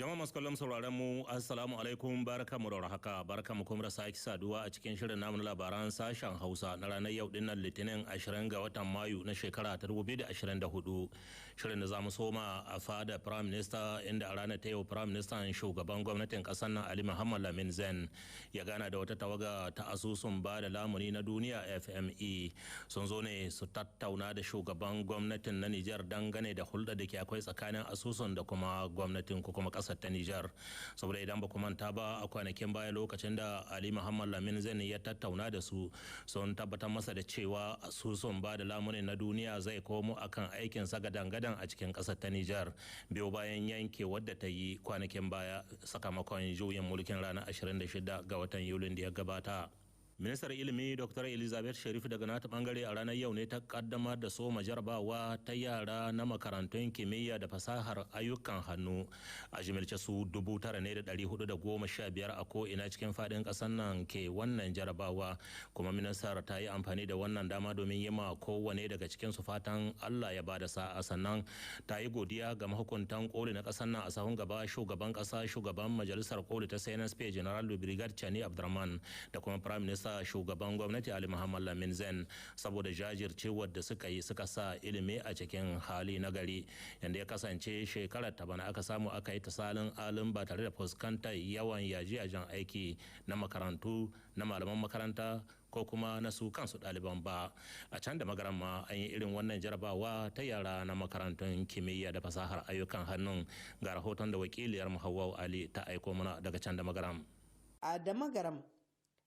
Jama'a masu kallon sauraron mu, assalamu alaikum, barkamu da warhaka, barkamu kuma da sake saduwa a cikin shirin namu na labaran sashen Hausa na ranar yau dinnan Litinin 20 ga watan Mayu na shekara ta 2024. Shirin da zamu soma a fada Prime Minister, inda a ranar ta yau Prime Minister, shugaban gwamnatin kasar nan, Ali Muhammad Lamin Zen ya gana da wata tawaga ta asusun ba da lamuni na duniya FME. Sun zo ne su tattauna da shugaban gwamnatin na Nijar dangane da hulɗa da ke akwai tsakanin asusun da kuma gwamnatin ko kuma kasar ta Nijar. Saboda idan ba ku manta ba, a kwanakin baya lokacin da Ali Muhammad Lamin Zen ya tattauna da su, sun tabbatar masa da cewa asusun ba da lamuni na duniya zai komo akan aikin sa gadan-gadan a cikin kasar ta Nijar, biyo bayan yanke wadda ta yi kwanakin baya sakamakon juyin mulkin ranar 26 ga watan Yulin da ya gabata. Ministar ilimi Dr. Elizabeth Sharif daga nata bangare a ranar yau ne ta kaddamar da soma jarabawa ta yara na makarantun kimiyya da fasahar ayyukan hannu. A jimilce su 9,415 a ko'ina cikin fadin kasar nan ke wannan jarabawa, kuma ministar ta yi amfani da wannan dama domin yi ma kowane daga cikin su fatan Allah ya bada sa'a. Sannan ta yi godiya ga mahukuntan koli na kasar nan, a sahun gaba shugaban kasa, shugaban majalisar koli ta CNSP, General Brigadier Chani Abdurrahman, da kuma Prime Minister, shugaban gwamnati Ali Muhammad Lamin Zen, saboda jajircewar da suka yi suka sa ilimi a cikin hali na gari, yadda ya kasance shekarar ta bana aka samu aka yi ta salin alin ba tare da fuskantar yawan yaji-yajin aiki na makarantu, na malaman makaranta ko kuma na su kansu ɗaliban ba. A can da magaran ma an yi irin wannan jarabawa ta yara na makarantun kimiyya da fasahar ayyukan hannun. Ga rahoton da wakiliyar Hauwa Ali ta aiko mana daga can da magaram. A da magaram,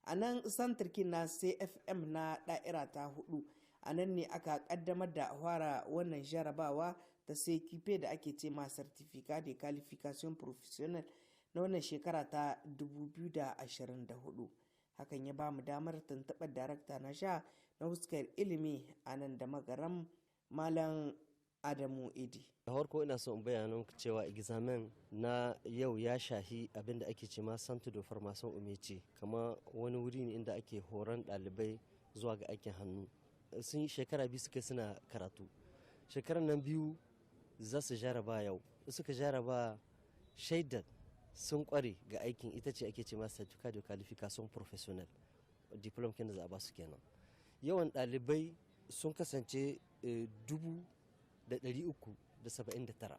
a nan santarkin na CFM na da'ira ta hudu, a nan ne aka kaddamar da fara wannan jarabawa ta CQP da ake ce ma certificat de qualification professionnelle na wannan shekara ta 2024. Hakan ya ba mu damar tuntuɓar darakta na sha na huskar ilimi a nan da magaram, Malam Adamu Idi. Da farko ina so in bayyana muku cewa examen na yau ya shahi abin da ake ce ma centre de formation aux métiers, kama wani wuri ne inda ake horon ɗalibai zuwa ga aikin hannu. Sun yi shekara 2 suka suna karatu, shekarar nan 2 za su jaraba yau. Suka jaraba, shaidar sun kware ga aikin ita ce ake ce ma certificat de qualification professionnelle, diplôme kin da za a ba su kenan. Yawan ɗalibai sun kasance 3,379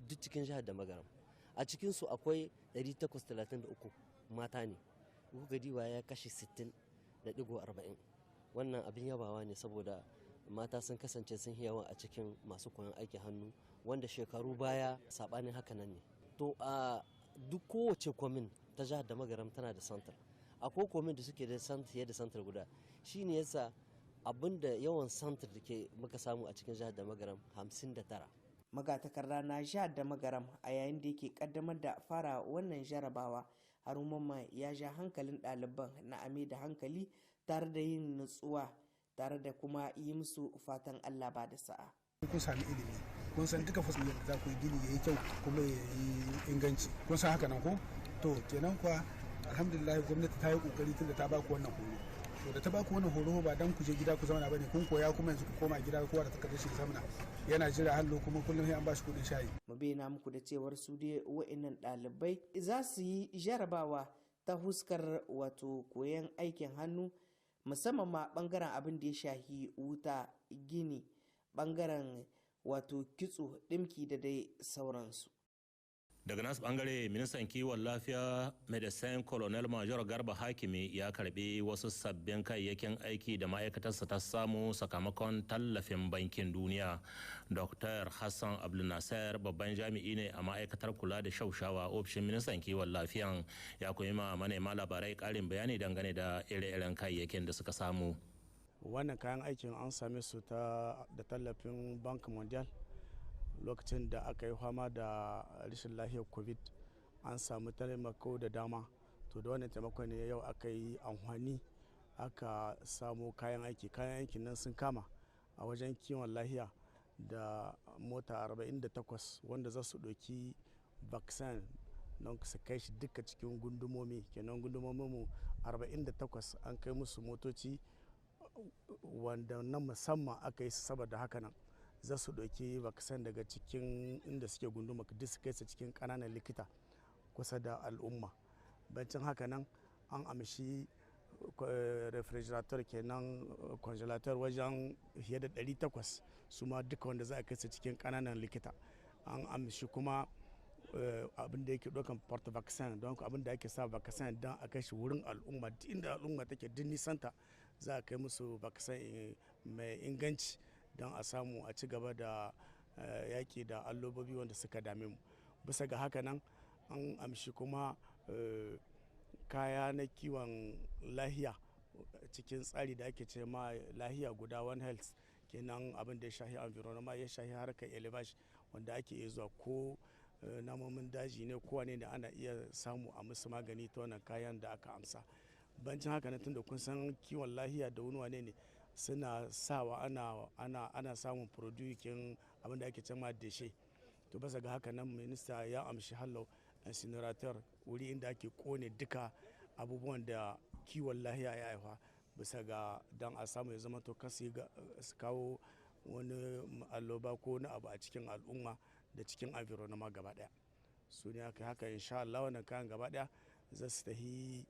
duk cikin jihar da magaram. A cikinsu akwai 833 mata ne. Kuka diba ya kashe 60.40. Wannan abin yabawa ne, saboda mata sun kasance sun yawa a cikin masu koyon aikin hannu, wanda shekaru baya sabanin haka nan ne. To, a duk kowace commune ta jihar da magaram tana da centre. Akwai commune da suke da centre fiye da centre guda. Shine yasa abinda yawan centre da ke muka samu a cikin jihar da magaram 59. Magatakarda na jihar da magaram, a yayin da yake kaddamar da fara wannan jarabawa, Harumama ya ja hankalin ɗaliban na ame da hankali tare da yin nutsuwa, tare da kuma yi musu fatan Allah ba da sa'a. Kun sami ilimi, kun san duka fasalin da za ku yi gini ya yi kyau kuma ya yi inganci. Kun san haka nan ko? To kenan kuwa, alhamdulillah, gwamnati ta yi kokari tunda ta baku wannan horo. To, da ta baku wannan horo, ba dan ku je gida ku zauna bane. Kun koya, kuma yanzu ku koma gida, kowa da takardar shi zamana yana jira hallo, kuma kullum sai an bashi kudin shayi. Mu bayyana muku da cewar su dai wa'annan ɗalibai za su yi jarabawa ta huskar wato koyon aikin hannu, musamman ma bangaren abin da ya shahi wuta, gini, bangaren wato kitso, ɗimki da dai sauransu. Daga nasu bangare, ministan kiwon lafiya, Médecin Colonel Major Garba Hakimi, ya karbi wasu sabbin kayayyakin aiki da ma'aikatarsa ta samu sakamakon tallafin Bankin Duniya. Dr. Hassan Abdulnasir babban jami'i ne a ma'aikatar kula da shaushawa, ofishin ministan kiwon lafiyan, ya koyi ma manema labarai karin bayani dangane da ire-iren kayayyakin da suka samu. Wannan kayan aikin an same su ta da tallafin Banque Mondiale. Lokacin da aka yi fama da rashin lafiyar COVID, an samu taimako da dama. To, da wannan taimakon ne yau aka yi amfani aka samu kayan aiki. Kayan aikin nan sun kama a wajen kiwon lahiya da mota 48 wanda za su ɗauki vaccine don su kai shi duka cikin gundumomi. Kenan gundumominmu 48 an kai musu motoci wanda na musamman aka yi su saboda haka nan. Za su ɗauki vaccine daga cikin inda suke gunduma duk su kai su cikin ƙananan likita kusa da al'umma. Bancin haka nan, an amshi refrigerator, kenan congelator, wajen fiye da 800, su ma duka wanda za a kai su cikin ƙananan likita. An amshi kuma abin da yake ɗaukan porte vaccin, don abin da ake sa vaccin don a kai shi wurin al'umma, duk inda al'umma take, duk nisanta, za a kai musu vaccin mai inganci don a samu a ci gaba da yaƙi da allobobi wanda suka dame mu. Bisa ga haka nan, an amshi kuma kaya na kiwon lahiya cikin tsari da ake ce ma lahiya guda, One Health, kenan abin da ya shahi environment, ya shahi harkar élevage, wanda ake iya zuwa ko namomin daji ne ko wane ne, ana iya samu a musu magani ta wannan kayan da aka amsa. Bancin haka nan, tunda kun san kiwon lahiya da wani wane ne suna sawa ana samun produit kin abin da ake cema déchets. To, bisa ga haka nan, minista ya amshi hallau incinerator, wuri inda ake kone duka abubuwan da kiwon lahiya ya haifa, bisa ga don a samu ya zama to kasu su kawo wani alloba ko wani abu a cikin al'umma da cikin environment gaba daya. Su ne haka haka. Insha Allah, wannan kayan gaba daya za su tafi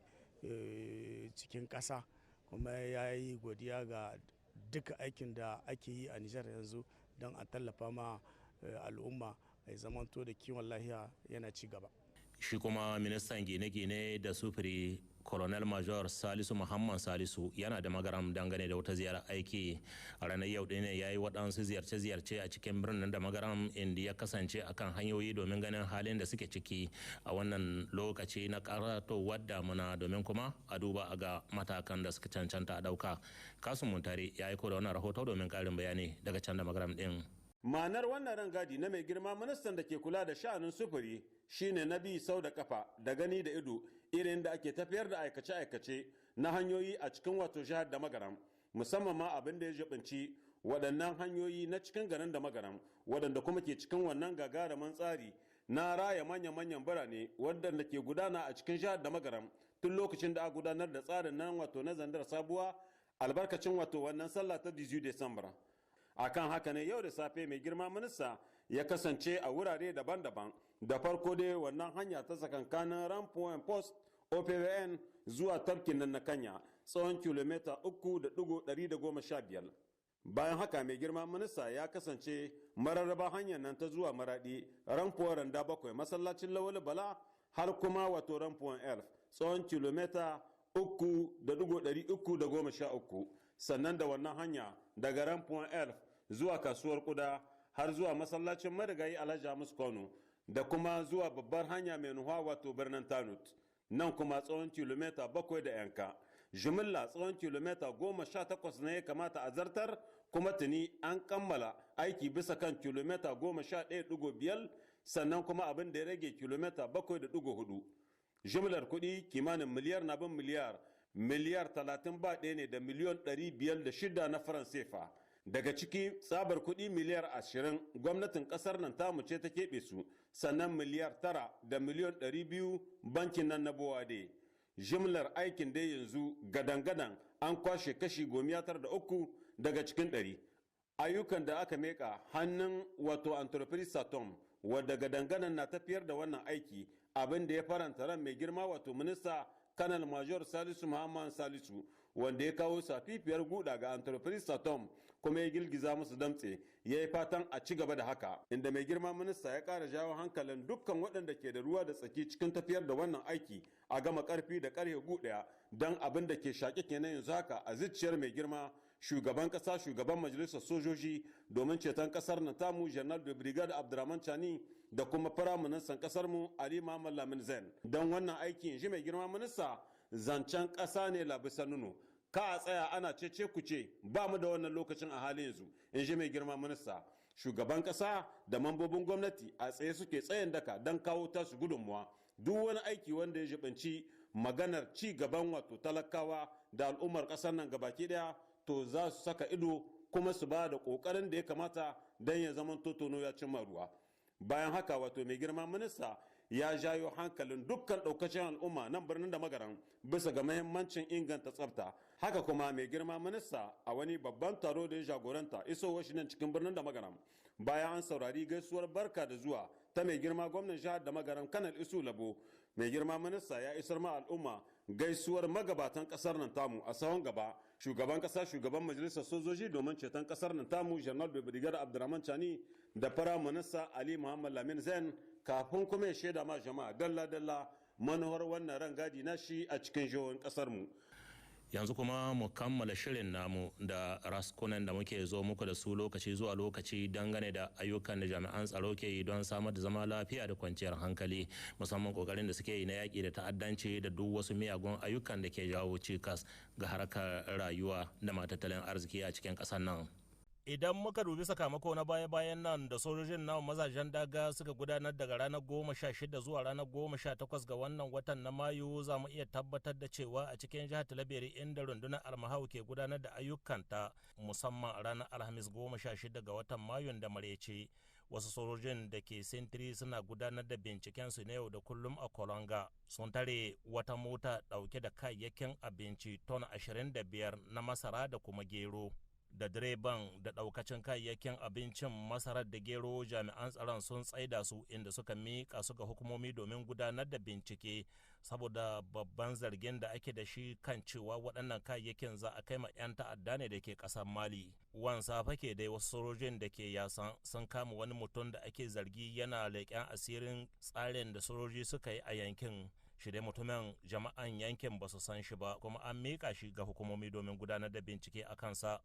cikin ƙasa. Kuma ya yi godiya ga duka aikin da ake yi a Nijar yanzu don a tallafa ma al'umma, a zamanto da kiwon lahiya yana ci gaba. Shi kuma ministan gine-gine da sufuri, Colonel Major Salisu Muhammad Salisu, yana da Magaram dangane da wata ziyarar aiki. A ranar yau ɗin ya yi waɗansu ziyarce-ziyarce a cikin birnin da Magaram, inda ya kasance akan hanyoyi domin ganin halin da suke ciki a wannan lokaci na karatowar damuna, domin kuma a duba a ga matakan da suka cancanta a ɗauka. Kasun Muntari ya aiko da wannan rahoto domin ƙarin bayani daga can da Magaram ɗin. Ma'anar wannan rangadi na mai girma ministan da ke kula da sha'anin sufuri shine na bi sau da kafa da gani da ido irin da ake tafiyar da aikace-aikace na hanyoyi a cikin wato jihar da Magaram, musamman ma abin da ya jibinci waɗannan hanyoyi na cikin garin da Magaram, waɗanda kuma ke cikin wannan gagarumin tsari na raya manya-manyan birane waɗanda ke gudana a cikin jihar da Magaram tun lokacin da aka gudanar da tsarin nan wato na Zandar sabuwa, albarkacin wato wannan sallah ta 18 Disamba. Akan haka ne yau da safe mai girma minista ya kasance a wurare daban-daban. Da farko dai, wannan hanya ta tsakankanin rond-point poste OPVN zuwa tafkin nan na Kanya, tsawon kilomita 3.115. Bayan haka, mai girma minista ya kasance mararraba hanyar nan ta zuwa Maradi, rond-point Randa 7, masallacin Lawal Bala, har kuma wato rond-point Elf, tsawon kilomita 3.313. Sannan da wannan hanya daga rond-point Elf zuwa kasuwar Kuda har zuwa masallacin marigayi Alhaji Hamisu Kwano, da kuma zuwa babbar hanya mai nuha wato birnin Tanut, nan kuma tsawon kilomita 7 da yanka. Jimilla tsawon kilomita 18 ne ya kamata a zartar, kuma tuni an kammala aiki bisa kan kilomita 11.5, sannan kuma abin da ya rage kilomita 7.4. Jimlar kuɗi kimanin miliyar na bin miliyar, miliyar 31 ne da miliyon 506 na faran sefa. Daga ciki, tsabar kuɗi miliyar 20 gwamnatin ƙasar nan tamu ce ta keɓe su, sannan miliyar 9 da miliyon 200 bankin nan na BOAD. Jimlar aikin dai yanzu gadan-gadan an kwashe kashi 93 daga cikin 100. Ayyukan da aka meka hannun wato entreprise Satom, wadda gadan-gadan na tafiyar da wannan aiki, abin da ya faranta ran mai girma wato minista Kanal Major Salisu Muhammad Salisu, wanda ya kawo safifiyar guda ga entreprise Satom kuma ya girgiza musu damtse, ya yi fatan a ci gaba da haka, inda mai girma minista ya ƙara jawo hankalin dukkan waɗanda ke da ruwa da tsaki cikin tafiyar da wannan aiki a gama ƙarfi da ƙarfe gu ɗaya, don abin da ke shaƙe kenan yanzu haka a zuciyar mai girma shugaban ƙasa, shugaban majalisar sojoji domin ceton ƙasar nan tamu, General de Brigade Abdurrahman Chani, da kuma firaministan ƙasar mu Ali Muhammad Lamin Zain, don wannan aiki, in ji mai girma minista, zancen ƙasa ne labisa nuno, ka a tsaya ana cece kuce, ba mu da wannan lokacin a halin yanzu, in ji mai girma minista. Shugaban kasa da mambobin gwamnati a tsaye suke tsayin daka don kawo tasu gudunmuwa. Duk wani aiki wanda ya jibanci maganar ci gaban wato talakawa da al'ummar kasar nan gabaki daya, to za su saka ido kuma su ba da kokarin da ya kamata don ya zama totono ya cimma ruwa. Bayan haka, wato mai girma minista ya jayo hankalin dukkan daukacin al'umma nan birnin da magaran bisa ga mahimmancin inganta tsafta. Haka kuma mai girma minista a wani babban taro da ya jagoranta isowar shi nan cikin birnin da magaran, bayan an saurari gaisuwar barka da zuwa ta mai girma gwamnan jihar da magaran Kanal Isu Labo, mai girma minista ya isar ma al'umma gaisuwar magabatan kasar nan tamu, a sahun gaba shugaban kasa, shugaban majalisar sojoji domin ceton kasar nan tamu, General Brigadier Abdurrahman Chani, da fara minista Ali Muhammad Lamin Zain, kafin kuma ya shaida ma jama'a dalla dalla manuwar wannan rangadi na shi a cikin jihohin kasar mu. Yanzu kuma mu kammala shirin namu da raskunan da muke zo muku da su lokaci zuwa lokaci dangane da ayyukan da jami'an tsaro ke yi don samar da zama lafiya da kwanciyar hankali, musamman kokarin da suke yi na yaƙi da ta'addanci da duk wasu miyagun ayyukan da ke jawo cikas ga harkar rayuwa da ma tattalin arziki a cikin ƙasar nan. Idan muka dubi sakamako na baya-bayan nan da sojojin na mazajen daga suka gudanar daga ranar 16 zuwa ranar 18 ga wannan watan na Mayu, za mu iya tabbatar da cewa a cikin jihar Talabiri, inda rundunar Almahau ke gudanar da ayyukanta, musamman a ranar Alhamis 16 ga watan Mayun da marece, wasu sojojin da ke sintiri suna gudanar da bincikensu na yau da kullum a Kolonga sun tare wata mota dauke da kayayyakin abinci ton 25 na masara da kuma gero. Da direban da daukacin kayayyakin abincin masarar da gero, jami'an tsaron sun tsaida su, inda suka miƙa su ga hukumomi domin gudanar da bincike, saboda babban zargin da ake da shi kan cewa waɗannan kayayyakin za a kai ma 'yan ta'adda ne da ke ƙasar Mali. Wan safe ke dai, wasu sojojin da ke Yasan sun kama wani mutum da ake zargi yana leƙen asirin tsarin da sojoji suka yi a yankin. Shi dai mutumin jama'an yankin ba su san shi ba, kuma an miƙa shi ga hukumomi domin gudanar da bincike a kansa.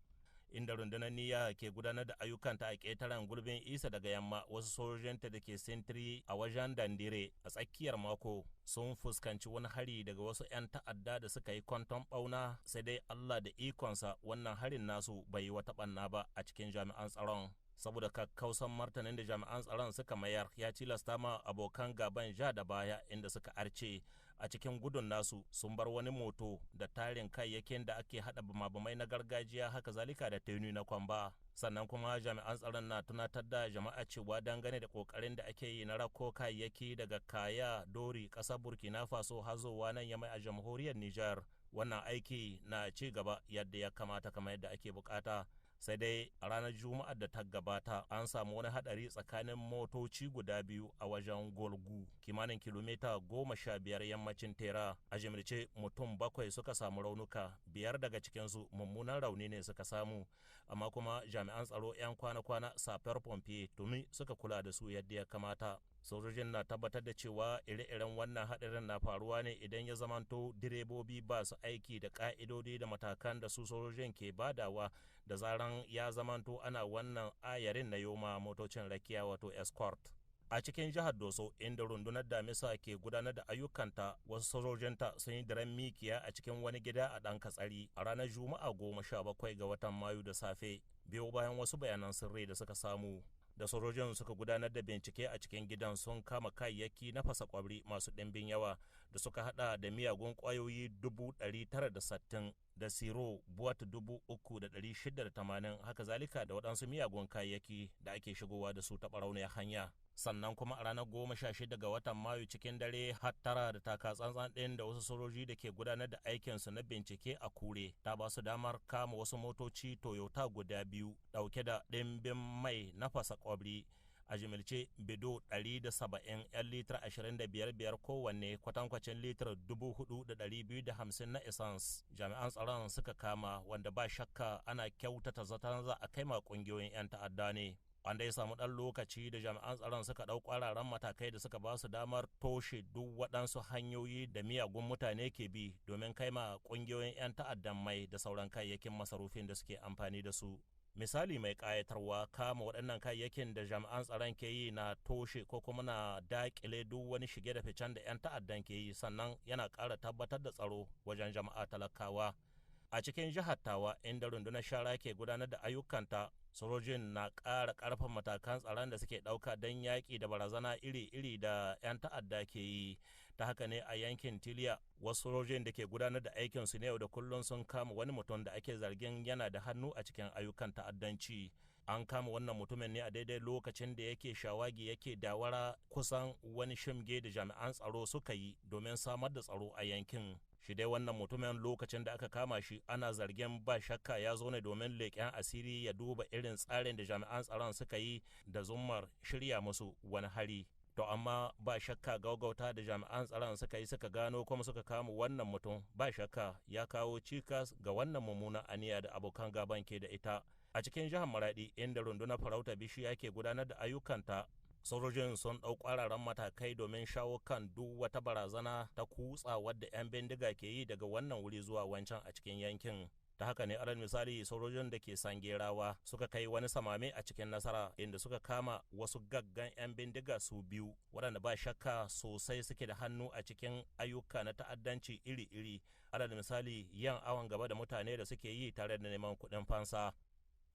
Inda rundunar Niyya ke gudanar da ayyukanta a ƙetaren gulbin Isa daga yamma, wasu sojojinta da ke sintiri a wajen Dandire a tsakiyar mako sun fuskanci wani hari daga wasu 'yan ta'adda da suka yi kwanton bauna. Sai dai Allah da ikonsa, wannan harin nasu bai yi wata ɓanna ba a cikin jami'an tsaron, saboda kakkausan martanin da jami'an tsaron suka mayar ya tilasta ma abokan gaban ja da baya, inda suka arce. A cikin gudun nasu sun bar wani moto da tarin kayayyakin da ake hada bama-bamai na gargajiya, haka zalika da tenu na kwamba. Sannan kuma jami'an tsaron na tunatar da jama'a cewa dangane da kokarin da ake yi na rako kayayyaki daga Kaya Dori, kasar Burkina Faso, hazowa nan Yamai a Jamhuriyar Niger, wannan aiki na ci gaba yadda ya kamata, kamar yadda ake bukata. Sai dai a ranar Juma'ar da ta gabata an samu wani hadari tsakanin motoci guda biyu a wajen Golgu, kimanin kilomita 15 yammacin Tera. A jimilce mutum bakwai suka samu raunuka, biyar daga cikinsu mummunan rauni ne suka samu, amma kuma jami'an tsaro 'yan kwana-kwana, sapeur pompier, tuni suka kula da su yadda ya kamata. Sojojin na tabbatar da cewa ire-iren wannan hadarin na faruwa ne idan ya zamanto direbobi ba su aiki da ka'idodi da matakan da su sojojin ke badawa da zaran ya zamanto ana wannan ayarin na yoma motocin rakiya, wato escort. A cikin jihar Doso, inda rundunar Damisa ke gudanar da ayyukanta, wasu sojojinta sun yi daren mikiya a cikin wani gida a Ɗan Katsari a ranar Juma'a 17 ga watan Mayu da safe, biyo bayan wasu bayanan sirri da suka samu. Da sojojin suka gudanar da bincike a cikin gidan, sun kama kayayyaki na fasa kwabri masu ɗimbin yawa da suka hada da miyagun kwayoyi 960,000, da siro buwat 3,680, haka zalika da waɗansu miyagun kayayyaki da ake shigowa da su ta ɓarauniyar hanya. Sannan kuma a ranar 16 ga watan Mayu cikin dare, hattara da taka tsantsan ɗin da wasu sojoji da ke gudanar da aikinsu na bincike a Kure ta ba su damar kama wasu motoci Toyota guda biyu ɗauke da ɗimbin mai na fasa kwabri, a jimilce bido 170 'yan litar 25 biyar kowanne, kwatankwacin litar 4,250 na essence jami'an tsaron suka kama, wanda ba shakka ana kyautata zaton za a kai ma kungiyoyin 'yan ta'adda ne. Wanda ya samu ɗan lokaci da jami'an tsaron suka ɗau ƙwararan matakai da suka ba su damar toshe duk waɗansu hanyoyi da miyagun mutane ke bi domin kai ma ƙungiyoyin 'yan ta'addan mai da sauran kayayyakin masarufin da suke amfani da su. Misali mai ƙayatarwa, kama waɗannan kayayyakin da jami'an tsaron ke yi na toshe ko kuma na daƙile duk wani shige da ficen da 'yan ta'addan ke yi, sannan yana ƙara tabbatar da tsaro wajen jama'a talakawa. A cikin jihar Tawa, inda rundunar shara ke gudanar da ayyukanta, sojojin na ƙara ƙarfin matakan tsaron da suke ɗauka don yaƙi da barazana iri-iri da 'yan ta'adda ke yi. Ta haka ne a yankin Tiliya, wasu sojojin da ke gudanar da aikinsu na yau da kullum sun kama wani mutum da ake zargin yana da hannu a cikin ayyukan ta'addanci. An kama wannan mutumin ne a daidai lokacin da yake shawagi yake dawara kusan wani shimge da jami'an tsaro suka yi domin samar da tsaro a yankin. Shi dai wannan mutumin lokacin da aka kama shi ana zargin ba shakka ya zo ne domin leƙen asiri ya duba irin tsarin da jami'an tsaron suka yi da zummar shirya musu wani hari. To amma ba shakka gaugauta da jami'an tsaron suka yi suka gano kuma suka kama wannan mutum, ba shakka ya kawo cikas ga wannan mummunan aniya da abokan gaban ke da ita. A cikin jihar Maradi, inda rundunar farauta bishiya ke gudanar da ayyukanta, sojojin sun ɗau ƙwararren matakai domin shawo kan duk wata barazana ta kutsa wadda 'yan bindiga ke yi daga wannan wuri zuwa wancan a cikin yankin. Ta haka ne, alal misali, sojojin da ke Sangerawa suka kai wani samame a cikin nasara, inda suka kama wasu gaggan 'yan bindiga su biyu waɗanda ba shakka sosai suke da hannu a cikin ayyuka na ta'addanci iri-iri, alal misali yan awon gaba da mutane da suke yi tare da neman kuɗin fansa.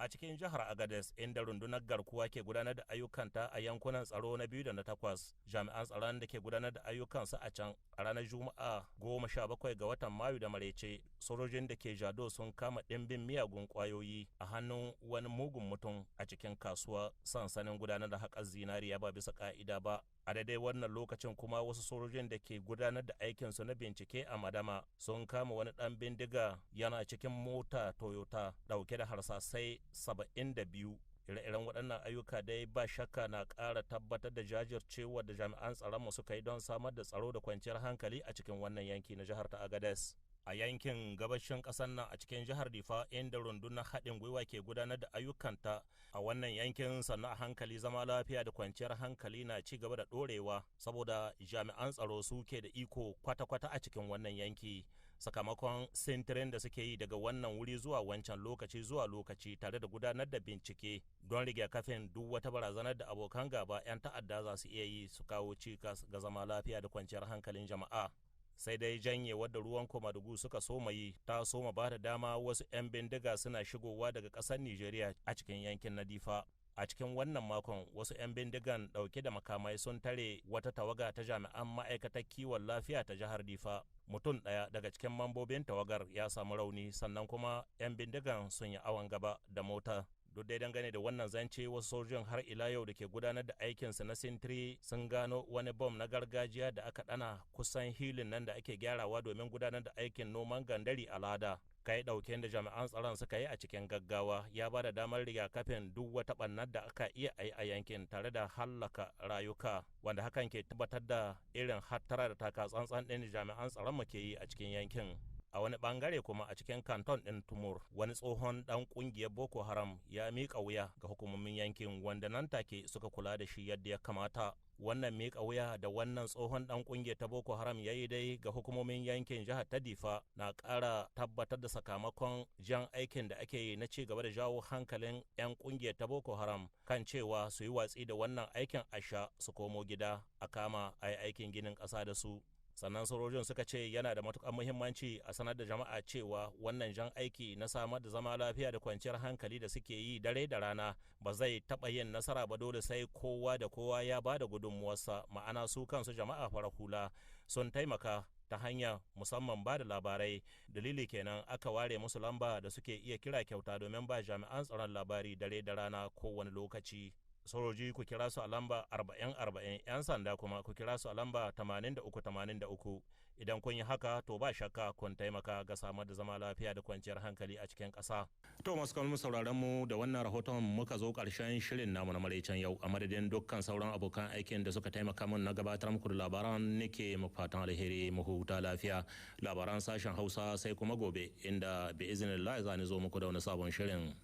A cikin jihar Agadez, inda rundunar garkuwa ke gudanar da ayyukanta a yankunan tsaro na 2 da na 8, jami'an tsaron da ke gudanar da ayyukansu a can, a ranar Juma'a 17 ga watan Mayu da marece, sojojin da ke Jado sun kama ɗimbin miyagun kwayoyi a hannun wani mugun mutum a cikin kasuwa sansanin gudanar da haƙar zinariya ba bisa ƙa'ida ba. A daidai wannan lokacin kuma, wasu sojojin da ke gudanar da aikinsu na bincike a Madama sun kama wani ɗan bindiga yana cikin mota Toyota ɗauke da harsasai 72. Ire-iren waɗannan ayyuka dai ba shakka na ƙara tabbatar da jajircewa da jami'an tsaronmu suka yi don samar da tsaro da kwanciyar hankali a cikin wannan yanki na jihar ta Agadez. A yankin gabashin ƙasar nan, a cikin jihar Difa, inda rundunar haɗin gwiwa ke gudanar da ayyukanta a wannan yankin, sannan a hankali zama lafiya da kwanciyar hankali na ci gaba da ɗorewa, saboda jami'an tsaro suke da iko kwata-kwata a cikin wannan yanki, sakamakon sintirin da suke yi daga wannan wuri zuwa wancan, lokaci zuwa lokaci, tare da gudanar da bincike don rigakafin duk wata barazanar da abokan gaba 'yan ta'adda za su iya yi su kawo cikas ga zama lafiya da kwanciyar hankalin jama'a. Sai dai janye wadda ruwan Komadugu suka soma yi ta soma ba da dama wasu 'yan bindiga suna shigowa daga ƙasar Nigeria a cikin yankin na Difa. A cikin wannan makon, wasu 'yan bindigan dauke da makamai sun tare wata tawaga ta jami'an ma'aikatar kiwon lafiya ta jihar Difa. Mutum ɗaya daga cikin mambobin tawagar ya samu rauni, sannan kuma 'yan bindigan sun yi awon gaba da mota. Duk dai dangane da wannan zance, wasu sojojin har ila yau da ke gudanar da aikinsu na sintiri sun gano wani bom na gargajiya da aka dana kusan hilin nan da ake gyarawa domin gudanar da aikin noman gandari a Lada. Kai dauken da jami'an tsaron suka yi a cikin gaggawa ya ba da damar rigakafin duk wata bannar da aka iya yi a yankin tare da hallaka rayuka, wanda hakan ke tabbatar da irin hattara da taka tsantsan ɗin jami'an tsaron mu ke yi a cikin yankin. A wani bangare kuma, a cikin kanton ɗin Tumur, wani tsohon ɗan ƙungiyar Boko Haram ya miƙa wuya ga hukumomin yankin, wanda nan take suka kula da shi yadda ya kamata. Wannan miƙa wuya da wannan tsohon ɗan ƙungiyar ta Boko Haram ya yi dai ga hukumomin yankin jihar ta Difa na ƙara tabbatar da sakamakon jan aikin da ake yi na ci gaba da jawo hankalin 'yan ƙungiyar ta Boko Haram kan cewa su yi watsi da wannan aikin asha, su komo gida a kama a yi aikin ginin ƙasa da su. Sannan sojojin suka ce yana da matukar muhimmanci a sanar da jama'a cewa wannan jan aiki na samar da zama lafiya da kwanciyar hankali da suke yi dare da rana ba zai taɓa yin nasara ba, dole sai kowa da kowa ya ba da gudunmuwarsa, ma'ana su kansu jama'a fara hula sun taimaka ta hanya musamman ba da labarai. Dalili kenan aka ware musu lamba da suke iya kira kyauta domin ba jami'an tsaron labari dare da rana kowane lokaci. Sojoji ku kira su a lamba 40-40, 'yan sanda kuma ku kira su a lamba 83-83. Idan kun yi haka, to ba shakka kun taimaka ga samar da zama lafiya da kwanciyar hankali a cikin ƙasa. To masu kalmu sauraron mu, da wannan rahoton muka zo ƙarshen shirin namu na maraicen yau. A madadin dukkan sauran abokan aikin da suka taimaka min na gabatar muku da labaran, nake muku fatan alheri, mu huta lafiya. Labaran sashen Hausa sai kuma gobe, inda bi iznillah za ni zo muku da wani sabon shirin.